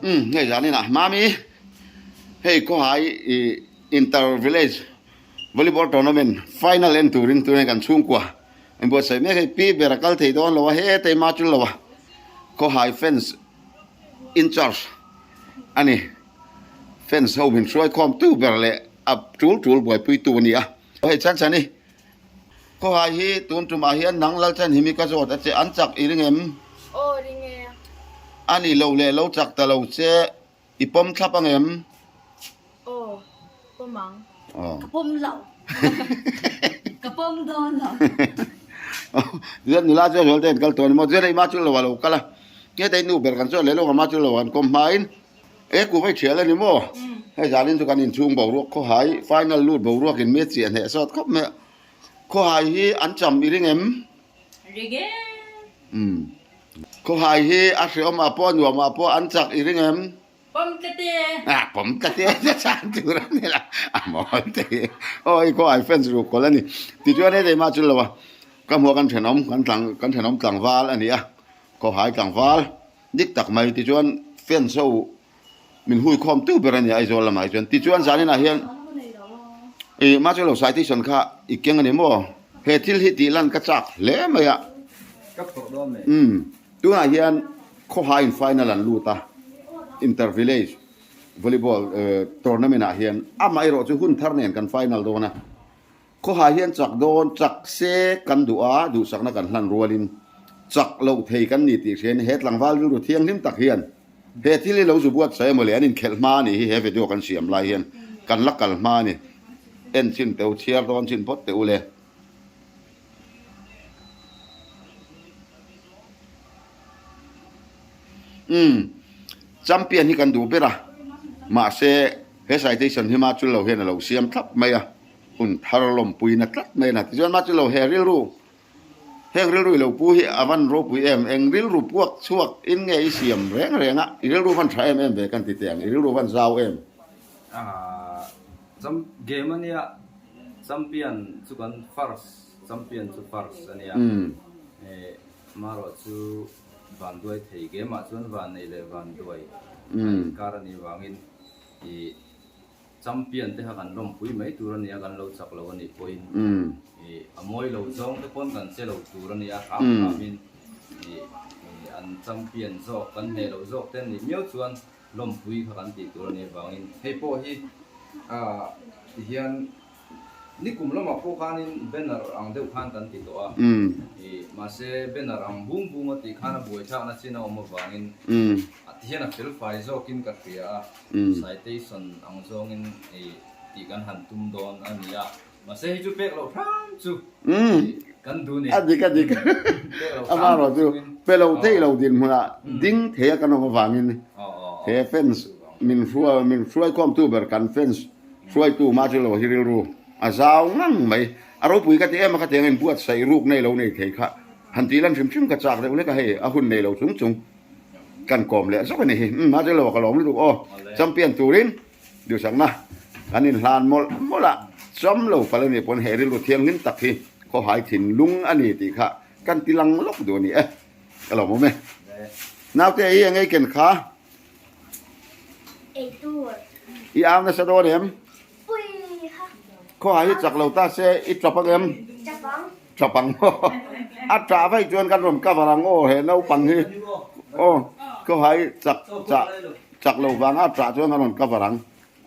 Umm hei zan inah Mami hei khawhai ih inter village volleyball tournament final en turin tunah hian kan chhungkua in buatsaih mek hei pi ber a kal thei dawn lo a hetei ma chu lo a khawhai fans in charge a ni fans ho min hruai khawm tu ber leh a tul tul buaipui tu a ni a hei chan chhan hi. Khawhai hi tun tumah hian nang Lalchan hi mi ka zawt a che, an chak i ring em? Aw ring e. A ni lo leh lo chak ta lo che, i pawm thlap ang em? Aw, pawm ang. Aw. Ka pawm lo. Ka pawm dawn lo. Tichuan nula chu a zual te an kal tawh a ni maw? Tichuan hei ma chu lo a lo kal a, nge te nu ber kan chuan leh lawk a ma chu lo an kawm hmain e ku vai thial a ni maw? Hei zanin chu kan inchhung boruak khawhai final lut boruak in mi a chiah hneh sawt khawp mai a. Khawhai hi an cham i ring em? Ring e. Umm. Khawhai hi a hreawm ah pawh a nuam ah pawh an chak i ring em? Pawm tlat e. Ah pawm tlat e a chhan tur a ni la a mawl te hi. Aw hei khawhai fans ruh kawlh a ni. Tichuan hei keimah chu lo a ka hmuh a kan thenawm kan tlang kan thenawm tlangval a ni a khawhai tlangval dik tak mai tichuan fans ho Min hui khawm tu ber a ni Aizawl lamah hi chuan. Tichuan zaninah hian i mahse lo citation kha i keng a ni maw? He thil hi tih lan ka chak hle mai a. Ka phawrh dawn nei. Umm tunah hian khawhaiin final an lut a, inter village volleyball tournament ah hian amah erawh chu hun thar nen kan final dawn a. Khawhai hian chak dawn chak se kan duh a, duhsakna kan hlan rualin chak loh thei kan ni tih hriain he tlangval rilru thianghlim tak hian he thil hi lo zu buatsaih emaw le an inkhelh hma a nih hi he video kan siam lai hian kan la kal hma a ni. En chin teh u, chhiar dawn chin phawt teh u le. Umm, champion hi kan duh ber a, mahse he citation hi mah chu lo hian a lo siam thlap mai a. Hun thar lawmpuina tlat mai a ni. Tichuan mah chu lo he rilru, heng rilru i lo pu hi a van ropui em, eng rilru puak chhuak in nge i siam reng reng a, i rilru van tha em em ve kan ti teh ang, i rilru van zau em. Ahh cham game a nia, champion chu kan first, champion chu first a nia, eh marawh chu vanduai thei game ah chuan vannei leh vanduai a inkar a nih vangin ih Champion te kha kan lawmpui mai tur a nia, kan lo chak lo a nih pawhin ih a mawi lo zawng te pawn kan che lo tur a nia, hram hramin ih an champion zawk kan hneh loh zawk te nih miau chuan lawmpui kha kan tih tur a nih avangin hei pawh hi ah tihian nikum lamah pawh khanin banner ang deuh khan kan ti tawh a, ih mahse banner ang bung bung a tih khan a buaithlakna chin a awm avangin tihian a felfai zawkin ka hria a. Citation ang zawngin ei tih kan han tum dawn a ni a, mahse hei chu pek loh hram chu kan duh ni. A dik a dik. Ama erawh chu pe lo thei lo dinhmunah ding thei a kan awm avangin he fans min hruai min hruaikhawmtu ber kan fans hruaitu mah chu lo hi rilru a zau ngang mai. A ropui ka ti em a khatiang a inbuatsaih ruk nei lo nei thei kha han tih lan hrim hrim ka chak deuh hlek a hei a hun nei lo chung chung. Kan kawm leh zawk a ni hi. Umm a zelo ka lawm lutuk aw. Champion turin duhsakna kan inhlan mawlh mawlh a, cham lo fal a nih pawn he rilru thianghlim tak hi khawhai thinlung a ni tih kha kan ti lang lawk duh a ni e. Ka lawm awm e. Naute i eng ei ken kha? I au nasa dawn em? Khawhai hi chak lo ta se i tap ang em? Tap ang maw? A tah vaih chuan kan rawn cover ang aw he naupang hi aw khawhai chak chah chak lo vanga a tah chuan kan rawn cover ang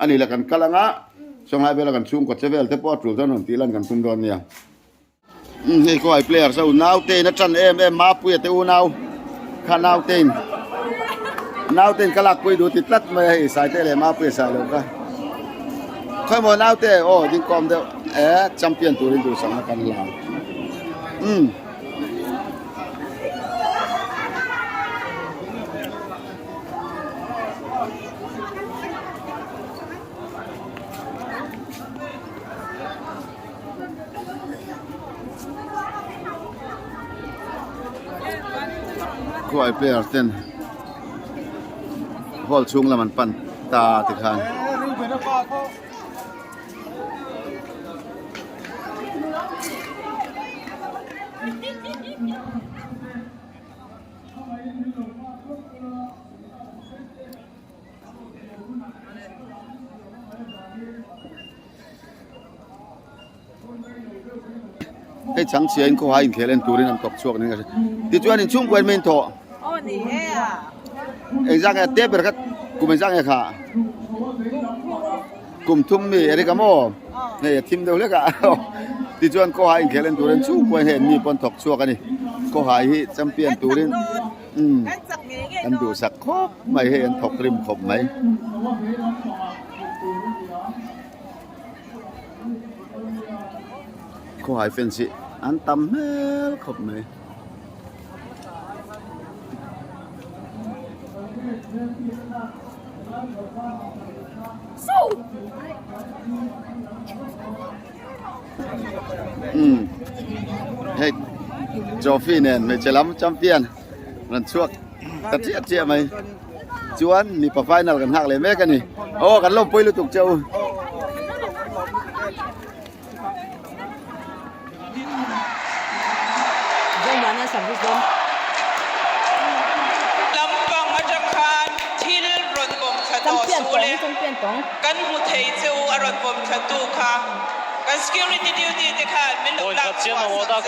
a ni le kan kal anga Shanghai vela kan chhungkaw che vel te pawh a tul chuan rawn tih lan kan tum dawn nia. Umm hei kawai players ho naute in a tan em em Mapuia te unau kha naute in naute in ka lak pui duh ti tlat mai a hei Saite leh Mapuia sai lo kha khawi maw naute aw ding kawm deuh e champion turin duhsakna kan la umm. Khuai player ten hall chhung lam an pan ta tikhan. Hei chhangchhia in khawhai inkhel en turin an tawk chhuak niin ka hria. Tichuan inchhungkua in main thawh. Aw ni e a. Engzah nge te ber kha kum engzah nge kha? Kum thum mi Eric a maw? Hei a thim deuh hlek a. Tichuan khawhai inkhel en turin chhungkua in hei an mi pawn thawk chhuak a ni. Khawhai hi champion turin umm an duhsak khawp mai hei an thawk rim khawp mai. Khawhai fans hi an tam hmel khawp mai. Umm hei trophy nen hmeichhe lam champion rawn chhuak ta chiah chiah mai chuan mipa final kan nghak leh mek a ni aw kan lawmpui lutuk che u. Lampang atang khan thil rawn pawm thla tawh suh le. Kan hmu thei che u a rawn pawm thla tu kha. Kan security duty te khan min lo lak chhuah sak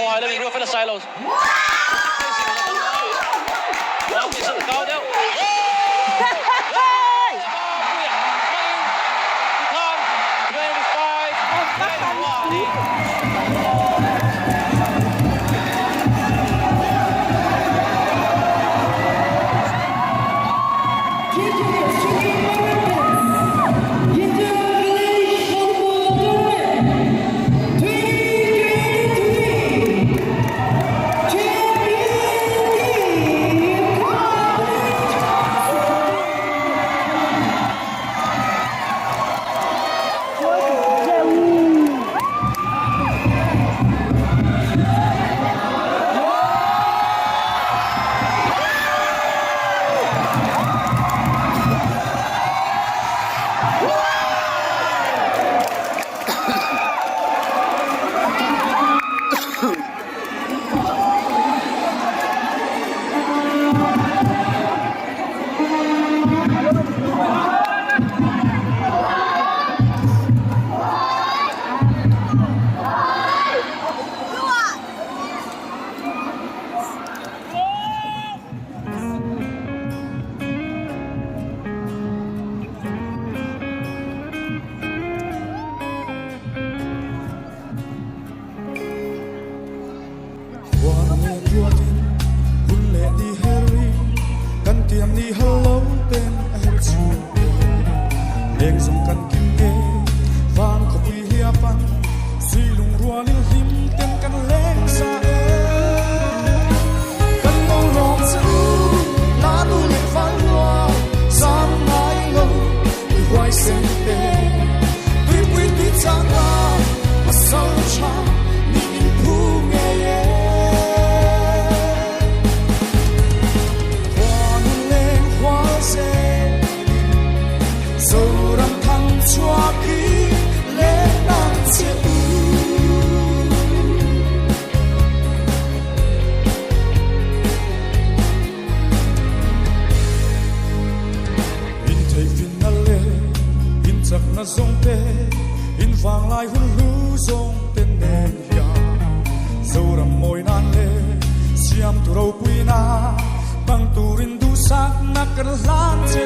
che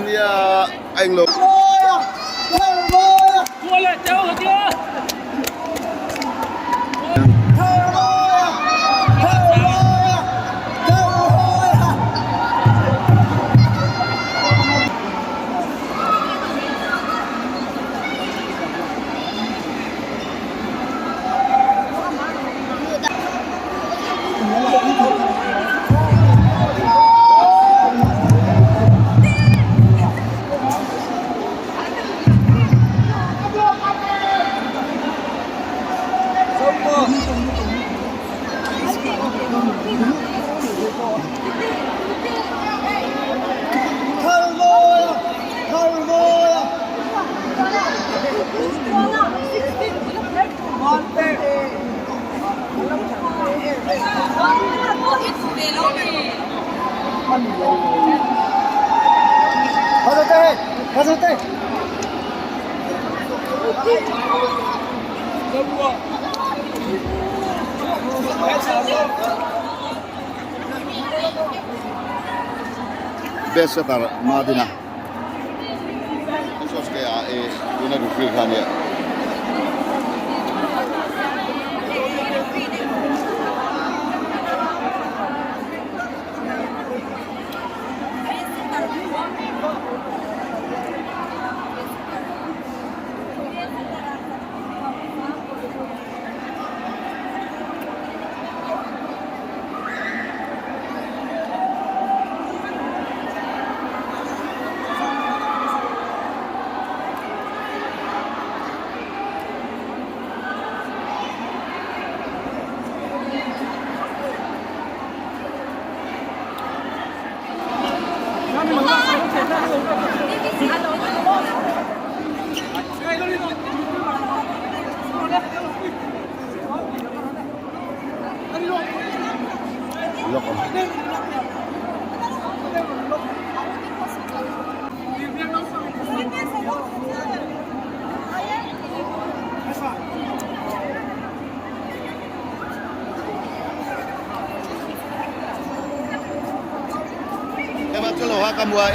Nia anh lo. Best setter Madina Soske a e tuna referee kha nia.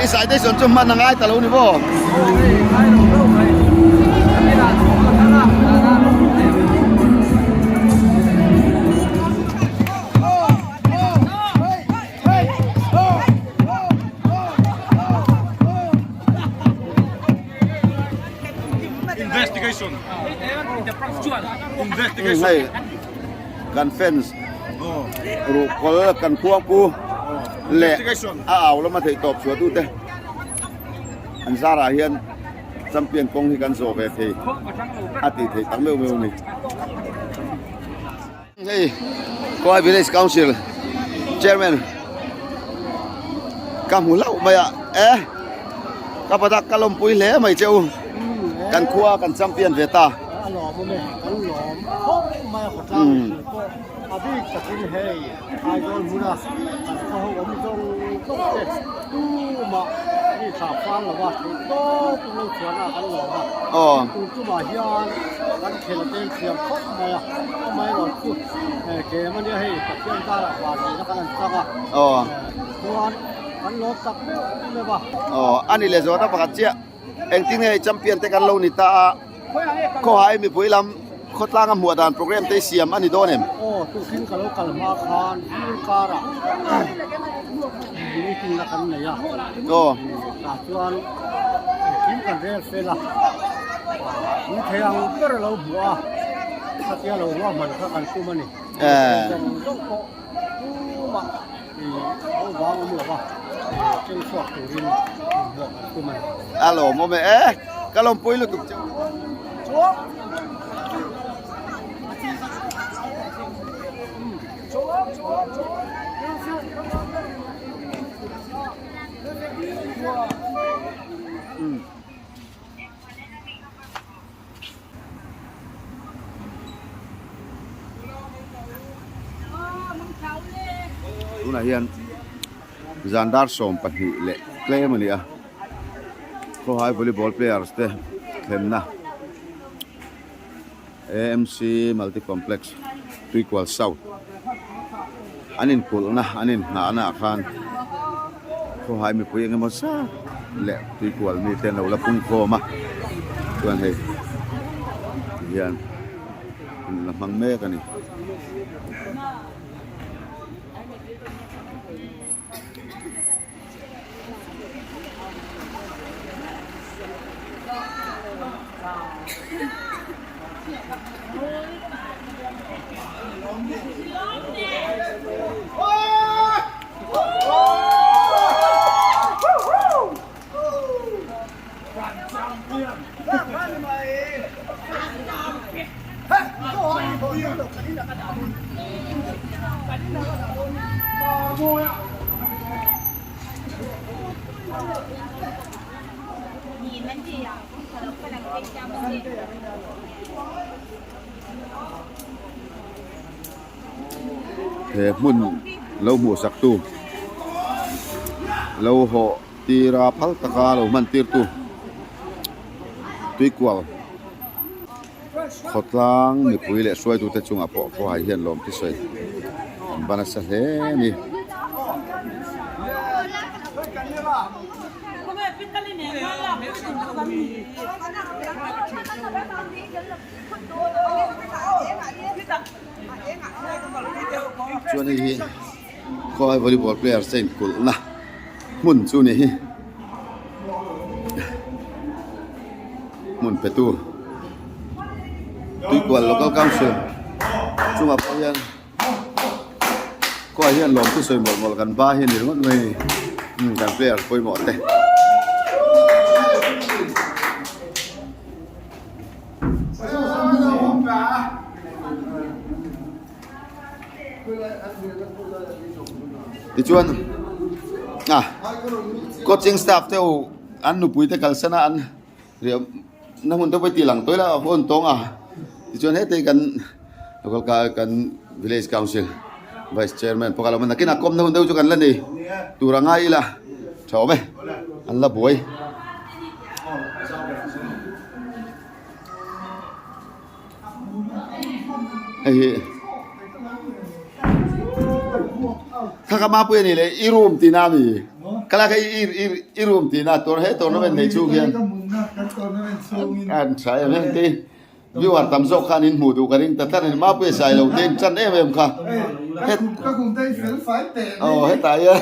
I citation chu hman a ngai ta lo ni maw? Hei kan fans ruhkawl kan khuangpu leh a au lama theih tawp chhuah tute an zarah hian champion kawng hi kan zawh ve thei a tih theih tak meuh meuh a ni. Hei Kawai Village Council Chairman ka hmu hlauh mai a e ka padak ka lawmpui hle mai che u kan khua kan champion ve ta. A lawm awm e, kan lawm khawp mai a khawtlang mipui pawh a bik takin hei Aizawl hmuna kan khaw ho awm zawng zawng te tumah mi tha fang lova theih tawp in lo chhuahna kan lawm a, tun tumah hian kan khel a tel thiam khawp mai a, amaherawhchu game ania hei Pathian darah van nihna kan han chang a, chuan kan lawm tak meuh meuh a. Aw a ni leh zawhna pakhat chiah. Engtin nge champion te kan lo ni ta a, khawhai mipui lam khawtlang a hmuah dan program te siam a ni dawn em? Aw, tukin ka lo kal hma khan zing karah meeting na kan nei a, Aw. tah chuan engkim kan rel fel a, in thei ang ber a lo hmuh a, khatia lo ruahman kha kan tum a ni. Zawng zawng pawh tumah A lawmawm e e ka lawmpui lutuk che u. Tunah hian zan dar 12 leh tlem a ni a, khawhai volleyball players te thlenna AMC Multi Complex Tuikual South an inkulhna an inhnahna ah khan khawhai mipui eng emaw zat leh Tuikual mite an lo la pungkhawm a chuan hei tihian an la hmang mek a ni. He hmun. lo hmuhsak tu lo hawh tira phal taka lo hman tir tu tuikual khawtlang mipui leh hruaitute chungah pawh khawhai hian lawm thusawi an ban nasa hle a ni. Chuan hei hi khawlai volleyball player te inkulhna hmun chu ni hi hmun pe tu tuikual local council chungah pawh hian khuaah hian lawm thusawi mawlh mawlh kan ba hi a ni ringawt mai a ni kan player pawimawh te. Tichuan ah coaching staff te ho an nupui te kalsan a an riah na hmun te pawh hi tih lang tawih la a hun tawng a tichuan heti kan local kan village council vice chairman pawh ka lo nakinah kawmna hun deuh chu kan la nei tur a ngai ila tha awm e an la buai. Hei hi kha ka mapui ani le i room tina ami kala kha i i i room tina tur he tournament nei chung hian an tha em em ti viewer tam zawk khan in hmuh duh ka ring ta tlat ani mapui a sai lo te in chan em em kha het aw hetah hian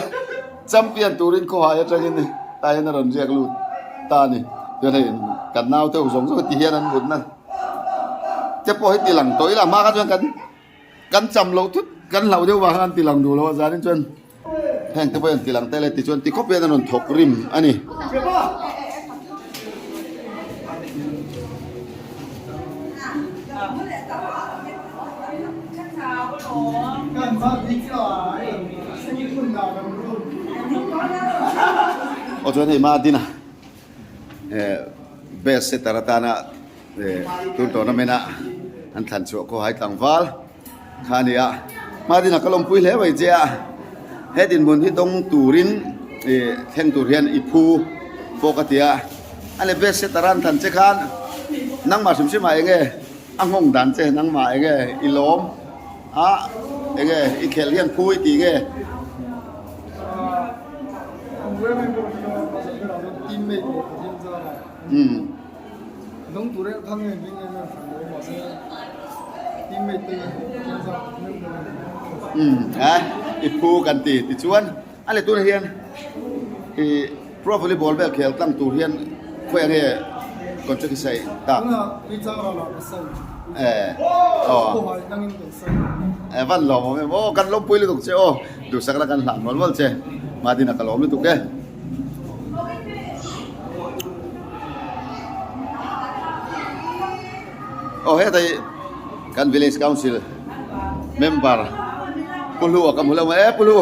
Champion turin khawhai atangin tah hian a rawn riak lut ta a ni. Chuan hei kan naute ho zawng zawng ti hian an mutna te pawh hi ti lang tawh ila hma kha chuan kan kan cham loh thut kan hlauh deuh vang khan an ti lang duh lo a zanin chuan heng te pawh hi an ti lang tel e tichuan ti khawp hian an rawn thawk rim a ni. Aw chuan hei Madina eh best setter atana eh tun tournament a an thlan chhuah khawhai tlangval kha a ni a Madina ka lawmpui hle mai che a he dinhmun hi dawng turin eh thleng tur hian i phu pawh ka ti a a ni best setter a an thlan che khan nangmah hrim hrim ah eng nge. A nghawng dan che nangmah eng nge i lawm a eng nge i khelh hian phu i tih nge? A i phu kan ti tichuan a leh tunah hian i Pro volleyball vel khel tlang tur hian khawi ang nge contract hi saih tak? Eh aw eh van lawm awm em aw kan lawmpui lutuk che aw duhsak la kan hlan mawlh mawlh che Madina ka lawm lutuk e. Aw hetah hi kan village council member Pu Hlua ka hmu lo mai e Pu Hlu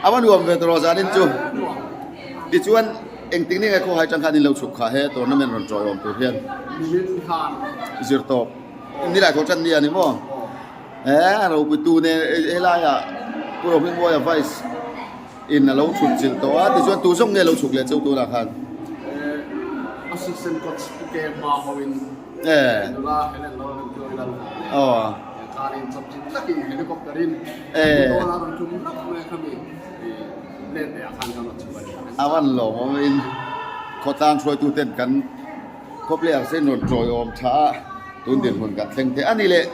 a va nuam ve tawh zanin chu tichuan engtik ni nge khawhai tang khan in lo chhuk kha he tournament rawn chawi awm tur hian zir tawp nilai thaw tan ni a ni maw he ropui tu ne helaiah Pu Rohmingmawia vice In a lo chhuk chilh tawh a, tichuan tu zawk nge lo chhuk leh cheu tunah khan? Assistant coach Pu Ke hma ho in nula Helen lo rawn tlawh ila lo car in chawp chilh takin helicopter in dawn a rawn tum lap mai a khami let leh ah khan kan rawn chhuk a ni. A van lawm awm in khawtlang hruaitu ten kan khaw players te in rawn tawiawm tha a, tun dinhmun kan thleng thei a ni leh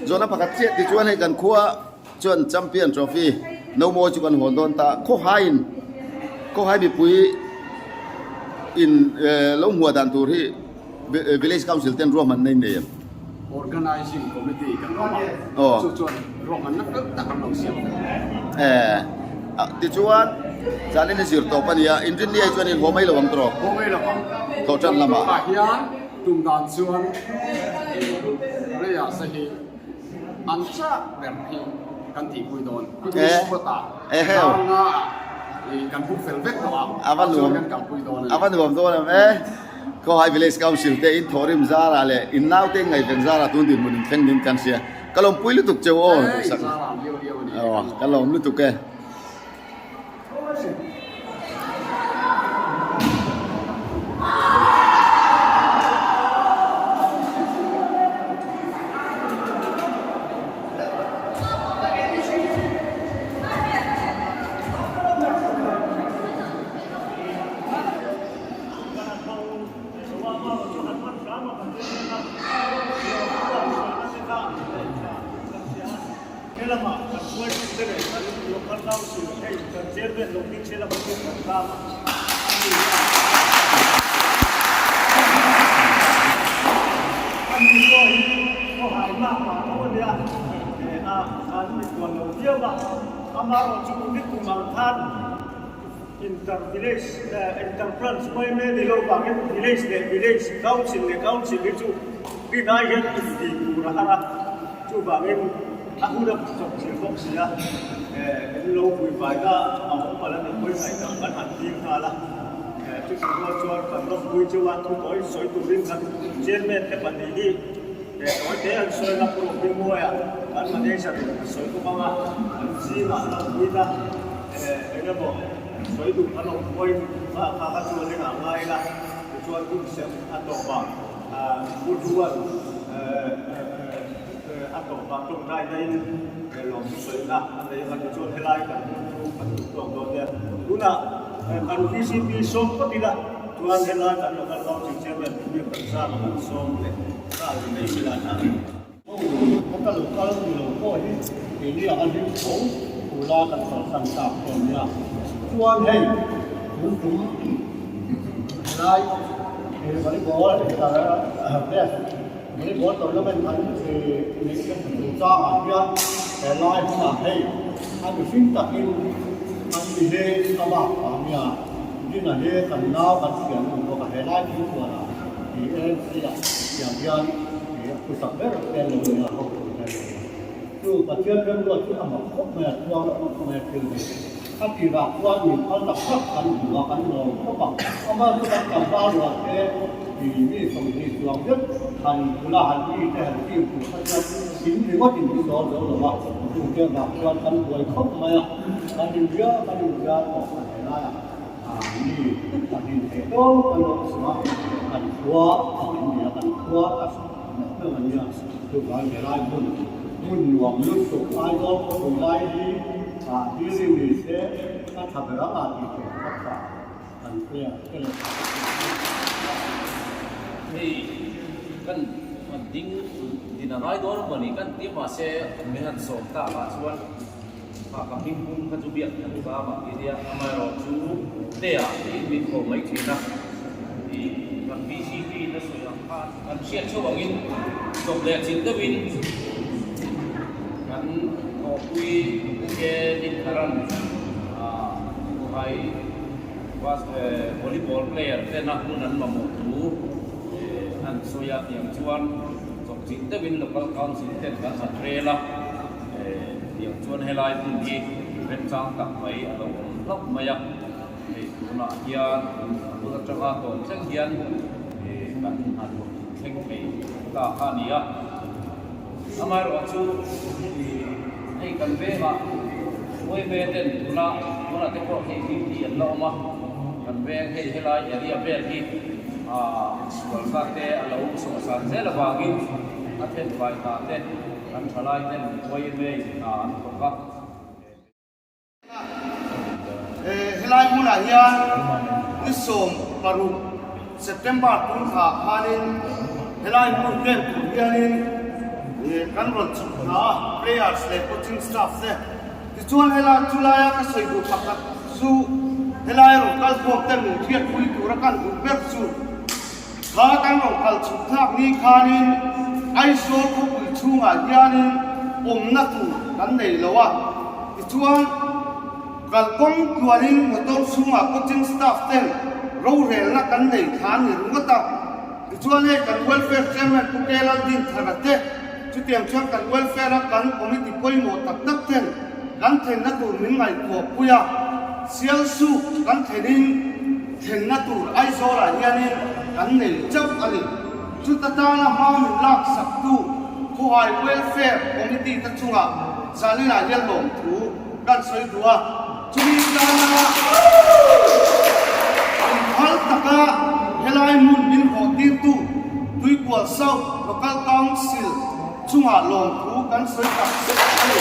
zawhna pakhat chiah tichuan hei kan khua Chuan Champion Trophy no mawi chu kan hawn dawn ta. Khawhaiin Khawhai mipui in lo hmuah dan tur hi Village Council ten ruahmanna in nei em? Organizing Committee kan awm a, chu chuan ruahmanna fel tak an lo siam fel. Tichuan zanin hi zir tawp a ni a, inrinni ai chuan in haw mai lo ang tawh? Haw mai lo ang. Thawhtan lamah. Tah hian tum dan chuan players te hi An chak ber hi kan tihpui dawn. Picnic spot ah tlanga kan buk fel vek tawh a, tah chuan kan kalpui dawn a ni. A va nuam dawn em e. Khawhai Village Council te in thawhrim zarah leh in naute in ngaihven zarah tun dinhmun in thleng ding kan hria. Ka lawmpui lutuk cheu aw. Ei, zarah liau liau a ni. Aw, ka lawm lutuk e. kan hruaitute leh kan Local Council hei kan Chairman lo ding sela kan tum kan tlang a, a ni a. A ni pawh hi khawhai lak mah tho a nia, a an intuan lo viau a, amaherawhchu nikum ang khan Inter village inter branch yma ni lo vangin village leh village, council leh council hi chu rinai hian inti tur a har a, chuvangin a hun a chawp thil bawk si a, in lo vuivaina a awm palh a nih pawhin ngaihdam kan han ding nghal a, chutih rual chuan kan lawmpui chu a thutawi sawi turin kan chairman te pahnih hi tawi te an sawi anga Pu Rohmingmawia kan manager in a sawi bawk anga an zingah lawmpuina Eng emaw sawi duh kan awm pawhin kha kha kha chuan engah ngai ila tichuan hun sem a tawp a, Pu Hluan a tawp a tawngtai daihin lawmthu sawina a nei anga tichuan helai kan hun chu kan duh tawk dawn nia. Tunah kan VCP sawm phawt ila chuan helai kan Local Council Chairman Pu Biakkansanga kan sawm leh nghal mai sila a. Ka lo kal ni lo pawh hi keini a hlim tho tur a kan kalsan tak pawh a nia. Chuan hei tun tum helai he volleyball volleyball tournament an neih kan chungchangah hian helai hunah hei a mihring takin an ni he a bak a nia. Dina hi kan nau kan thian a ni bawk a, helai thingkualah ni ANC ah tiang hian a phusak ber te an lo ni a, ho tur te an lo ni a. Chu Pathian remruat chu a mak khawp mai a, chuang khawp mai a thil hi. A tirah chuan min phal tak tak kan hmu a, kan lawm khawp a, amah chu kan tlangval rual te i mi 20 chuang zet han bula han mi te han team tur kha chuan in ringawt in sawl zo lo a, chungte avang chuan kan buai khawp mai a, kan inria kan inria tawh a ni lai a. Mi a hlim thei tawp a lawk chu a, kan khua a hlim nia, kan khua a meuh meuh a nia, chuvang helai hmun hmun nuam lutuk Aizawl khawpui lai hi ah building ni se a tha ber ang a tih tur kha tha kan player te leh. Hei kan ding din a ngai dawn emaw ni kan ti mahse min han sawm tak ah chuan Kha ka hming pum kha chu biak than zam a ti nia, amaherawh chu Tea tiin min ko mai thin a, i kan VCP in a sawi ang khan kan hriat chho angin chawp leh chilh deuhin kan thawhpui UK Dinthar-an Khawhai volleyball player tena hmun an mamawh thu an sawi a, tiang chuan chawp chilh deuhin local council ten kan han rel a. Tiang chuan helai hmun hi remchang tak mai a lo awm hlauh mai a, hei tunah hian a bul atanga tawp thleng hian kan han thleng thei ta kha a ni a. Amaherawh chu hei kan vengah Uaime ten tuna tunah te pawh hei duty an la awm a, kan veng hei helai area vel hi sualna te a lo sawhsan zel avangin a thenfai hna te Kan thalai ten YMA in hna an thawk a. Helai hmunah hian ni 16 September tun thla khanin helai hmun vel tur hianin kan rawn chhuk hna a, players leh coaching staff te. Tichuan helai chulaia ka sawi duh pakhat chu helai rawn kal khawm te min hriatpui tura kan duh ber chu, Kha kan rawn kal chhuk thlak ni khanin Aizawl khawpui chhungah hianin awmna tur kan nei lo a, tichuan kalkawng tluanin motor chhungah coaching staff ten rorelna kan nei thla a ni ringawt a, tichuan hei kan welfare chairman Pu K Laldinthara te chutiang chuan kan welfare a kan committee pawimawh tak tak ten kan thenna tur min ngaihtuah pui a, Sialsuk kan thenin Thlenna tur Aizawlah hianin kan nei chauh a ni. Chuta tana hma min laksaktu Khawhai Welfare Committee te chungah zaninah hian lawmthu kan sawi duh a. Chumi tana inphal taka helai hmun min hawhtirtu Tuikual South Local Council chungah lawmthu kan sawi tak zet a ni.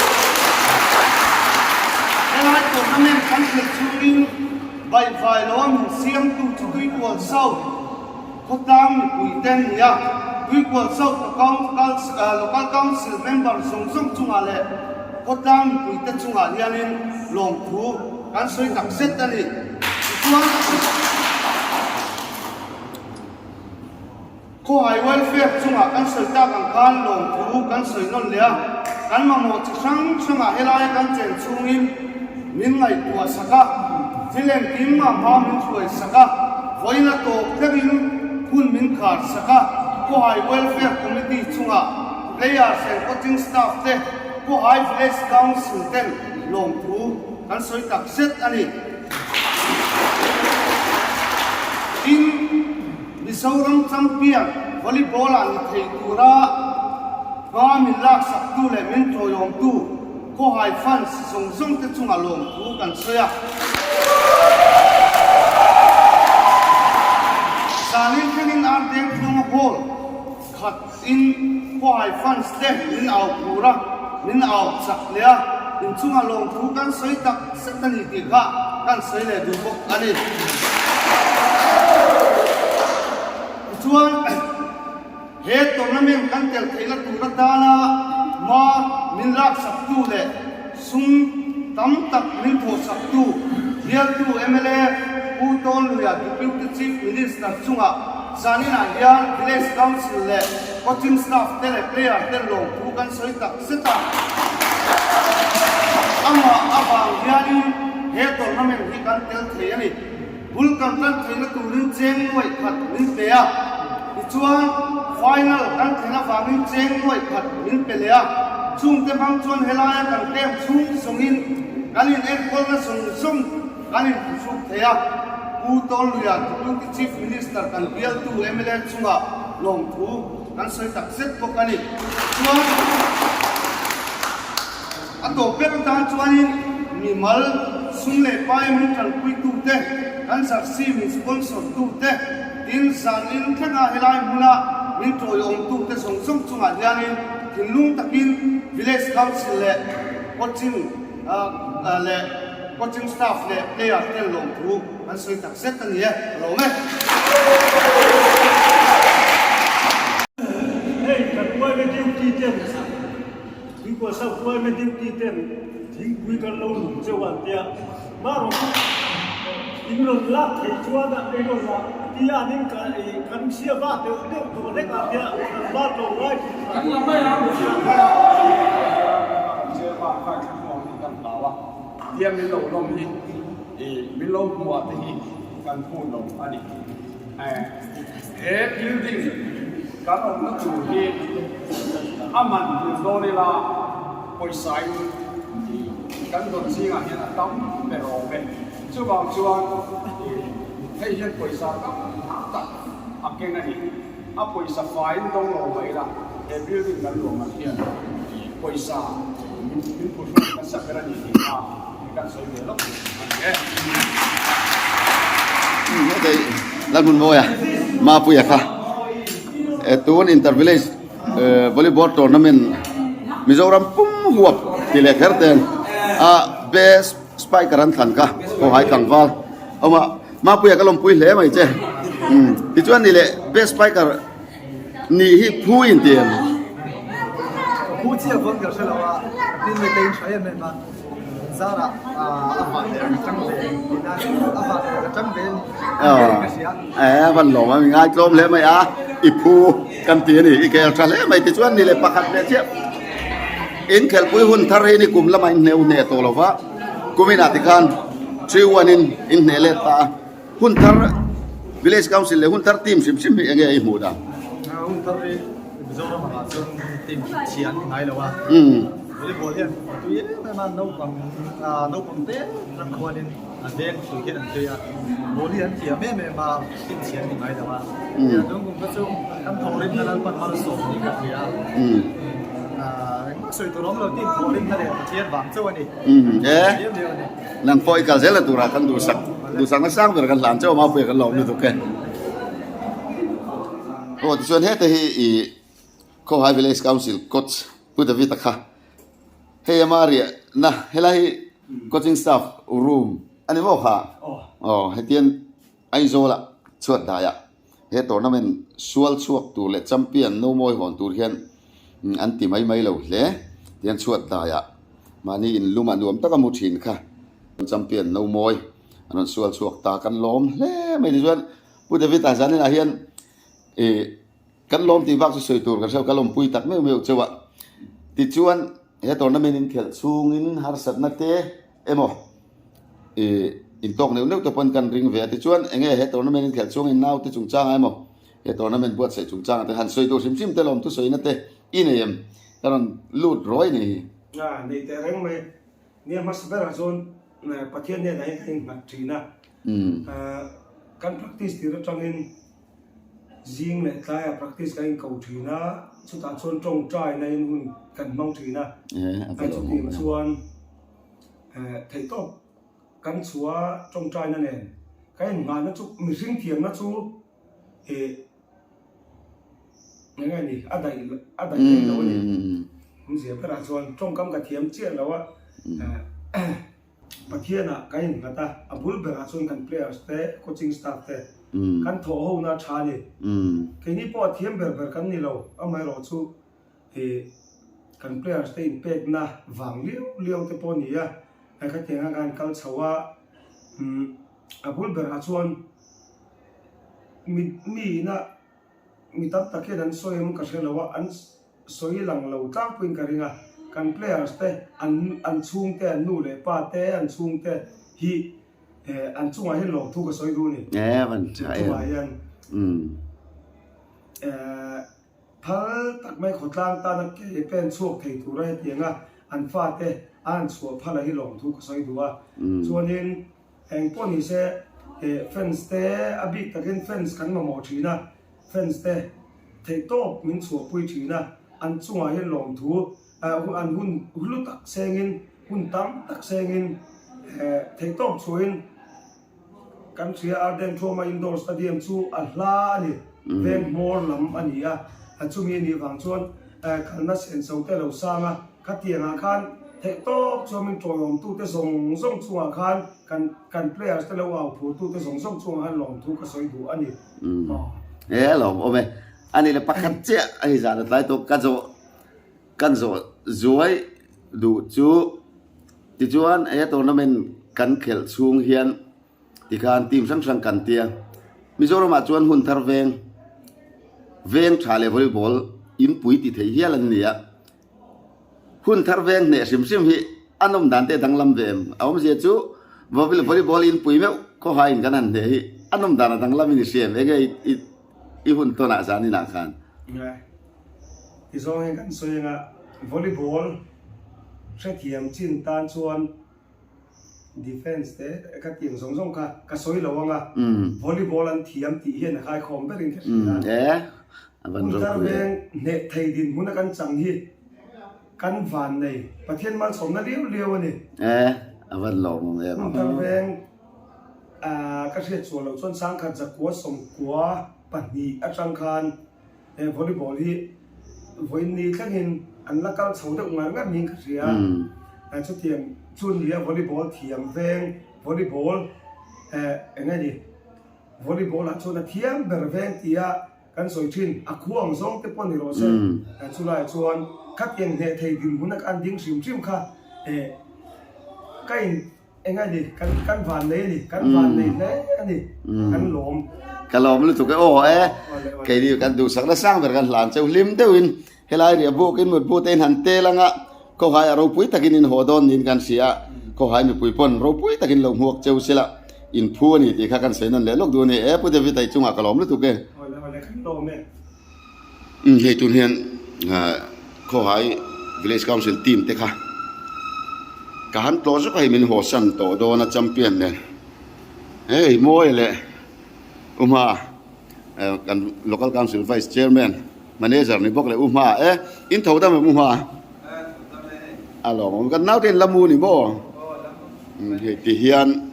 Helai tournament kan khelh chhungin Baihvai lo a min siamtu chu Tuikual South khawtlang mipui te an ni a, Tuikual South Local Council member zawng zawng chungah leh. Khawtlang mipuite chungah hianin lawmthu kan sawi tak zet a ni. Tichuan, Khawhai welfare chungah kan sawi tak ang khan lawmthu kan sawi nawn leh a, kan mamawh chi hrang hrangah helaia kan chen chhungin min ngaihtuah sak a, thil engkim a hma min hruai sak a, vawiin a tawp thlengin hun min khar sak a, Khawhai Welfare Committee chungah players and coaching staff te, Khawhai Village Council ten lawmthu kan sawi tak zet a ni. Tin. Mizoram champion volleyball ah ni thei tura hma min laksaktu leh min tawiawmtu Khawhai fans zawng zawng te chungah lawmthu kan sawi a. Zanin thlengin Ardeng Tluanga Hall khat in Khawhai fans te min au phur a, min au chak leh a, inchungah lawmthu kan sawi tak zet a ni tih kha kan sawi leh duh bawk a ni. Tichuan, he tournament kan tel theihna tur atana hma min laksaktu leh sum tam tak min thawhsaktu bialtu mla Pu Tawnluia Deputy Chief Minister chungah zaninah hian Village Council leh Coaching staff te leh player te lawmthu kan sawi tak zet a, amah avang hianin he tournament hi kan tel thei a ni. Bul kan tan theihna turin cheng nuaih khat min pe a, tichuan final kan thlen avangin cheng nuaih khat min pe leh a, chungte hmang chuan helaia kan camp chhung zawngin kan inenkawlna zawng zawng kan inphuhruk thei a, Pu Tawlluia Deputy Chief Minister kan bialtu mla chungah lawmthu kan sawi tak zet bawk a ni. Chuan a tawp ber atan chuanin mimal sum leh pai min tanpuitute, kan jersey min sponsor tute, tin zanin thlenga helai hmuna min tawiawmtute zawng zawng chungah hianin thinlung takin Village Council leh coaching leh coaching staff leh player ten lawmthu kan sawi tak zet a ni e, ka lawm e. Hei kan uaime duty ten Tuikuasa uaime duty ten thingpui kan lo lum cheu an tia marawh chu in rawn lak theih chuan a in rawn lak tia an in kan chhia va deuh deuh tawh hlek a tia kan va tlawm ngai tih Kan la mai ang. Kan hlau a, tia min lo lawm hi i min lo hmuh ah te hi kan hmuh lo a ni. He building kan awmna tur hi a man dil dawn ila pawisa in kan dawn zingah hian a tam ber awm e. Chuvang chuan hei hian pawisa tam tak a keng a ni. A pawisa faiin dawng lo mai ila he building kan luah man hian pawisa min min phuhruk nasa ber a ni tih kha kan sawi ve lawk a ni e. Hei Lalhmunmawia Mapuia kha tun inter village volleyball tournament Mizoram pum huap ti leh kher ten a best spiker an thlan kha Khawhai tlangval awma Mapuia ka lawmpui hle mai che. Umm tichuan ni leh best spiker nih hi phu in ti em? Phu chiah pawn ka hre lo a, tin leh ka inhra em em a, zarah a van leh ka tang ve tihna a van leh ka tang ve ni ka hria. Eh a van lawm a, mi ngaitlawm hle mai a, i phu kan ti a ni, i kel tha hle mai tichuan ni leh pakhat leh chiah inkhelhpui hun thar hi ni kum lamah inhneu hneh tawh lo va. Kuminah tikhan 3-1 in in hneh let ta a, hun thar Village Council leh hun thar team hrim hrim hi enge i hmuh dan? Hun thar hi Mizoram angah chuan team chhia an ni ngai lo a, volleyball hian a tui em em a, naupang naupang te atang khuanin a veng tui hian an tui a, ball hi an thiam em em a, team chhia an ni ngai lo a, tun kum kha chu kan thawhrimna Lalpan malsawm niin ka hria a, engmah sawi tur a awm lo team thawhrimna leh Pathian vang chauh a ni. Umm e, nang pawh i kal zel na turah kan duhsak, duhsakna sang ber kan hlan chauh a Mapuia kan lo awm lutuk e. Aw tichuan hete hi i Khawhai Village Council coach Pu David-a kha hei ama riahna helai hi coaching staff room a ni maw kha? Aw hetian Aizawla chhuat daiah he tournament sual chhuak tur leh champion no mawi hawn tur hian an ti mai mai lo hle. Tihian chhuat daiah. Mahni in lumah nuam taka mu thin kha champion no mawi an rawn sual chhuak ta kan lawm hle mai tichuan Pu David a zanin ah hian ih kan lawm tih bak chu sawi tur kan hrelo ka lawmpui tak meuh meuh chauh a tichuan he tournament in khelh chhungin harsatna te emaw ih intawk neuh neuh te pawn kan ring ve a tichuan eng nge he tournament in khelh chhungin naute chungchangah emaw he tournament buatsaih chungchangah te han sawi tur hrim hrim te lawm thusawina te i nei em ka rawn lut ruai nei hi. A nei teh reng mai. Nia hmasa berah chuan Pathian hnenah hian kan innghat thin a. Kan practice tir atangin zing leh tlaiah practice kan inko thin a, chutah chuan tawngtaina in hun kan hmang thin a. Chutiang chuan theihtawp kan chhuah tawngtaina nen kan innghahna chu mihring thiamna chu ih eng nge ni a daih a daih rei lo a ni awmzia berah chuan tawngkam ka thiam chiah lo a Pathianah kan innghat a a bul berah chuan kan players te coaching staff te kan thawh ho na tha a ni keini pawh a thiam ber ber kan ni lo amaherawh chu ih kan players te inpekna vang liau liau te pawh a ni a khatiang a kan kal chho a umm a bul berah chuan Mi mi ina mi tam tak hian an sawi em ka hre lo a, an sawi lang lo tlangpuiin ka ring a, kan players te an an chhungte an nu leh pa te an chhungte hi eh an chungah hian lawmthu ka sawi duh a ni. Eh van tha em. Chungah hian eh phal tak mai khawtlang tana ke pen chhuak thei tura hetianga an fate a han chhuah phala hi lawmthu ka sawi duh a, chuanin Eng pawh ni se eh fans te a bik takin fans kan mamawh thin a, fans te theihtawp min chhuahpui thin a, an chungah hian lawmthu eh an hun hlu tak sengin hun tam tak sengin eh theihtawp chhuahin kan hria Arden Thuama Indoor Stadium chu a hla a ni, veng hmawr lam a ni a, chumi a nih vang chuan eh kalna senso te lo sang a. Khatiangah khan theihtawp chuan min tawiawmtute zawng zawng chungah khan kan kan players te lo au phurtute zawng zawng chungah khan lawmthu ka sawi duh a ni. E a lawm awm e. A ni le pakhat chiah a hei zan a tlai tawh ka zawh kan zawh zuai duh chu tichuan he tournament kan khelh chhung hian tikhan team hrang hrang kan tia Mizoramah chuan hun thar veng veng tha leh volleyball inpui ti thei hial an ni a. Hun thar veng hneh hrim hrim hi a nawm dan te danglam ve em? A awmzia chu volleyball in pui meuh khawhaiin kan han hneh hi a nawm dan a danglam in i hria em? Enge i hun tawnah zan inah khan? Nge, ti zawng hian kan sawi anga volleyball hrethiam chin tan chuan Defence te ka tiang zawng zawng kha ka sawi lo ang a, volleyball an thiam tih hian a khaikhawm berin ka hria a. Hun thar veng hneh thei dinhmun a kan chang hi kan van nei Pathian malsawmna liau liau a ni. Hun thar veng ka hriat chhuah loh chuan sangkhat zakua sawmkua pahnih atang khan He volleyball hi vawiin ni thlengin an la kal chho deuh ngar ngar niin ka hria. Chutiang chu nia volleyball thiam veng, volleyball eh eng nge ni, volleyball ah chuan a thiam ber veng tia kan sawi thin, a khu ang zawng te pawh ni rawh se. Chulaiah chuan khatiang hneh thei dinhmun a an ding hrim hrim kha eh ka in Eng a ni, kan kan van nei a ni, kan van nei hle a ni, kan lawm. Ka lawm lutuk e, aw e, keini kan duhsakna sang ber kan hlan cheu hlim deuhin helai riah bukin mutbu te in han tel anga khawhai a ropui takin in haw dawn niin kan hria a, khawhai mipui pawn ropui takin lo hmuak cheu sela in phu a ni tih kha kan sawi nawn leh lawk duh a ni e, Pu David a i chungah ka lawm lutuk e. Awle awle kan lawm e. Umm hei tun hian Khawhai Village Council team te kha ka han tlawh zawk a hei min haw san tawh dawn a champion nen hei mawi leh u hma kan Local Council Vice Chairman Manager ni bawk leh u hma e in tho dam em u hma a lawm kan naute in la mu ni maw hei ti hian.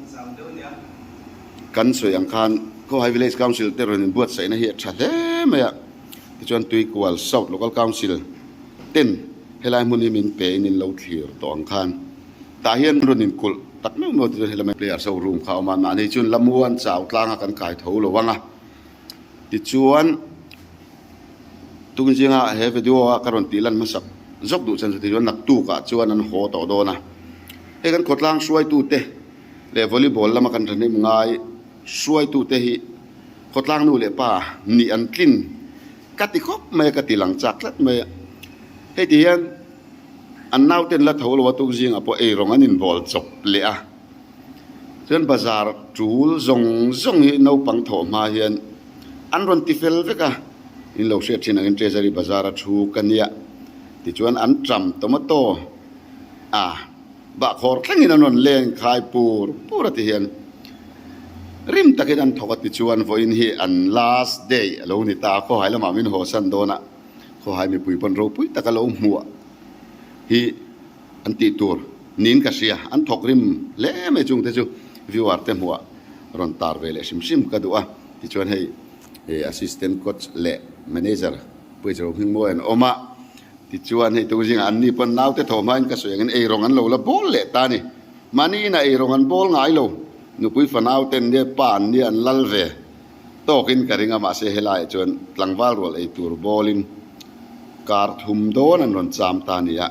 Kan sawi ang khan Khawhai Village Council te rawn inbuatsaihna hi a tha hle mai a, tichuan Tuikual South Local Council ten helai hmun hi min pe in in lo thlir tawh ang khan tah hian rawn inkulh tak meuh meuh tichuan helama players ho room kha a awm a, mahni chuan Lamuan chau tlanga kan kai tho lo ang a, tichuan tung zinga he video a ka rawn tih lan hmasak. zawk duh chan chu tichuan naktukah chuan an haw tawh dawn a. Hei kan khawtlang hruaitute leh volleyball lama kan thahnem ngai hruaitute hi khawtlang nu leh pa nih an tlin ka ti khawp mai a, ka ti lang chak tlat mai a. Hei ti hian an nauten la tho lo a tuk zingah pawh eirawng an inbawl chawp leh a. Chuan bazar tul zawng zawng hi naupang thawh hma hian an rawn ti fel vek a, in lo hriat thin angin Treasury bazar a thu ka nia tichuan an tram tomato a bahkhawr thlengin an rawn leng khai pur pur a ti hian rim takin an thawk a tichuan vawiin hi an last day a lo ni ta a, khawhai lamah min haw san dawn a, khawhai mipui pawn ropui taka lo hmuah hi. An tih tur niin ka hria. An thawk rim hle mai chungte chu viewer te hmuah rawn tar ve leh hrim hrim ka duh a. Tichuan hei assistant coach leh manager Puichero Hmingmawi an awm a. Tichuan hei tu zingah an ni pawn naute thaw hmain ka sawi angin eirawng an lo la bawl leh ta a ni. Mahni inah eirawng an bawl ngai lo. Nupui fanau ten nia pa an nia an lal ve tawkin ka ring a mahse helaiah chuan tlangval rual ei tur bawlin kar thum dawn an rawn cham ta a ni a.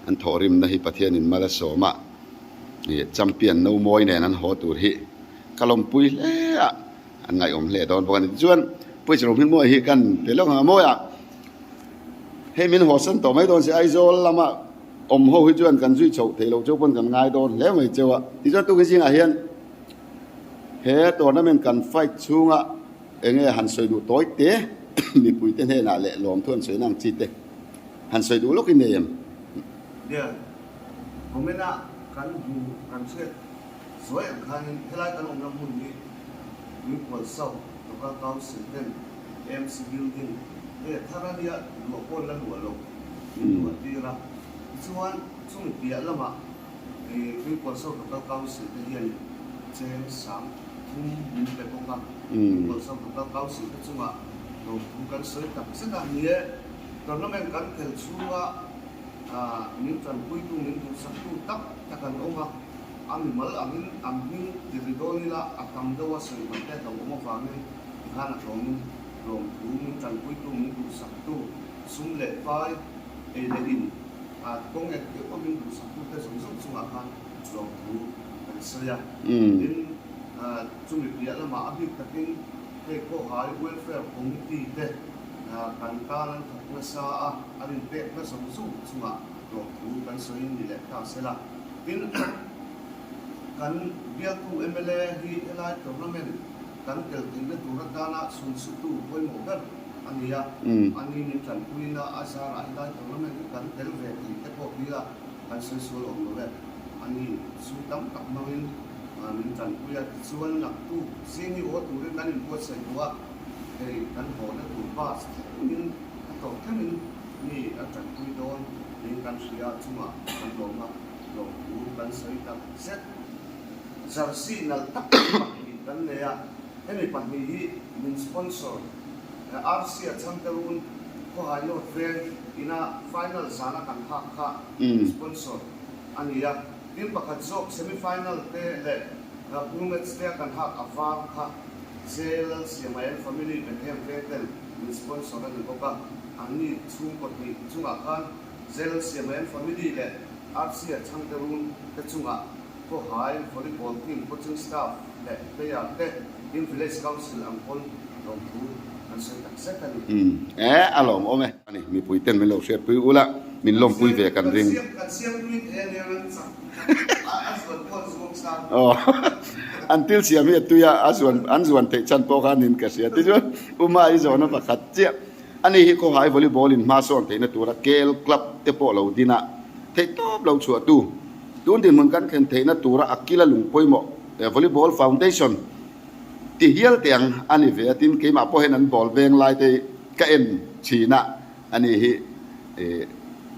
An thawhrimna hi Pathianin mal a sawm a, ih champion no mawi nen an haw tur hi ka lawmpui hle a, an ngaihawm hle dawn bawk a ni. Tichuan Puichero Hmingmawi hi kan pe lawk ang a mawi a, hei min hawsan tawh mai dawn si Aizawl lama awm ho hi chuan kan zui chhoh theih loh cheu pawn kan ngai dawn hle mai cheu a. Tichuan tukin zingah hian he tournament kan fight chhunga eng nge han sawi duh tawi te mipuite hnenah leh lawmthu an sawi na ang chi te. Han sawi duh lawk i nei em? Nia, comment-a kan hmu kan hriat zuai ang khanin helai kan awmna hmun hi Tuikual South Local Council ten AMC Building hei a thar a nia luah pawn la luah lo min luah tir a. Tichuan chumi piah lamah Tuikual South Local Council te hian cheng 3000 min pe bawk a. Tuikual South Local Council te chungah lawmthu kan sawi tak zet a ni e. Tournament kan khelh chhunga min tanpuitu, min duhsaktu tak tak an awm a, a mimal angin an hming ti ri dawn ila a tam deuh a sawi hman te a lo awm avangin tikhan a tlawmin lawmthu min tanpuitu, min duhsaktu, sum leh pai, ei leh in, kawng engkim pawh min duhsaktu te zawng zawng chungah khan lawmthu kan sawi a. Tin, chumi piah lamah a bik takin hei Khawhai Welfare Committee te, Kan tan an thawk nasa a, an inpekna zawng zawng chungah lawmthu kan sawi ni leh ta sela. Tin, kan bialtu mla hi helai tournament kan tel theihna tur atana chhunsutu pawimawh ber a ni a, ani min tanpuina a zarah helai tournament hi kan tel ve thei te pawh hi a kan sawi sual awm lo e. Ani sum tam tak hmangin min tanpui a, tichuan naktuk zing hi aw turin kan inbuatsaih duh a. Hei kan hawhna tur bus thlengin a tawp thlengin mi a tanpui dawn niin kan hria a chungah kan lawm a, lawmthu kan sawi tak zet. Jersey nalh tak pahnih kan nei a, hemi pahnih hi min sponsor RC a chhangte run Khawhai North Veng ina final zana kan hak kha min sponsor a ni a, tin pakhat zawk semi final te leh pool match te a kan hak a var kha Jail Siamael Family Bethlehem Veng ten min sponsor a ni bawk a, anni chhungkaw hnih chungah khan Jail Siamael Family leh RC-a Chhangte Run te chungah Khawhai Volleyball Team coaching staff leh player te in Village Council ang pawn lawmthu an sawi tak zet a ni. Umm e, a lawmawm e. Ani, mipui ten min lo hriatpui ula, min lawmpui ve kan ring. Kan siamtui thei a nia ran chak a zuan pawh an zuang sang. Aw, an thil siam hi a tui a, a zuan an zuan theih chhan pawh kha nin ka hria. Tichuan Uma i zawhna pakhat chiah. Ani hi khawhai volleyball in hma sawn theihna tura KL club te pawh lo din a, theih tawp lo chhuah tu. Tun dinhmun kan thlen theihna tura a kila lung pawimawh volleyball foundation ti hial teh ang a ni ve a, tin keimah pawh hian an ball veng lai te hi ka en thin a, ani hi ih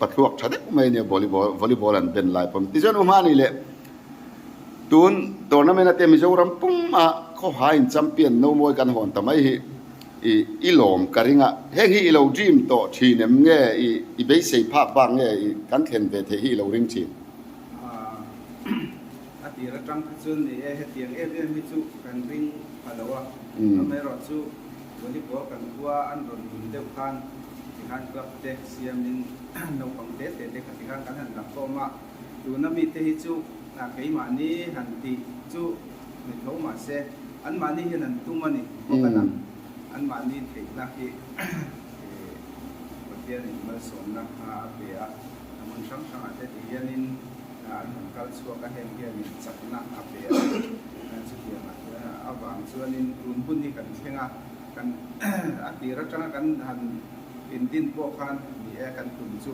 pathluak tha deuh mai a nia volleyball volleyball an ben lai pawm tichuan u hmani leh tun tournament ate Mizoram pum a khawhaiin champion no mawi kan hawn ta mai hi ih i lawm ka ring a, heng hi i lo dream tawh thin em nge ih i beisei phak bak nge ih kan thlen ve theih hi i lo ring thin. A tir atang kha chuan ni e, hetiang em em hi chu kan ring pha lo a, amaherawhchu volleyball kan khua an rawn dun deuh khan. khan club te siamin naupang te te te kha tikhan kan han la khawm a, tuna mite hi chu keimahni han tih chu ni tho mahse anmahni hian an tum a ni bawk a nang anmahni theihna hi Pathianin malsawmna a pe a, hmun hrang hrangah te ti hianin an rawn kal chhuak a, heng hianin chakna a pe a, chutiangah avang chuanin tun hun hi kan thleng a, kan a tir atanga kan han indin pawh khan ni e kan tum chu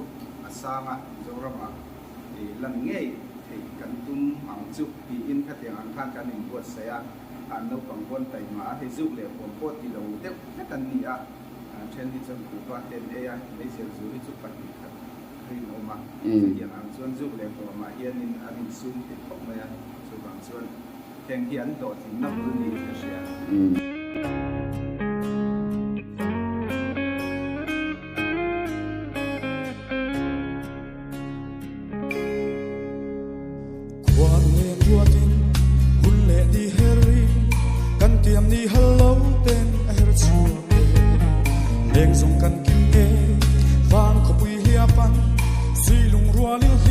a sang a, Mizoramah lan ngei theih kan tum ang chu tiin khatiang ang khan kan inbuatsaih a, an naupang pawn taima a, hei zuk leh huam pawh ti lo deuh hlek an ni a. Then hi chuan kuhva te an ei a, meizial zu hi chu 2 khat rinawm a. Chutiang ang chuan zuk leh huamah hianin an insum thei khawp mai a, chuvang chuan heng hi an hlawhtlinna bul niin ka hria. Khuan leh ruatin hun leh ni herin kan tiam ni hal lo ten a her chhuak e. Leng zawng kan kim e, vang khawpui hliapan zui lung rualin.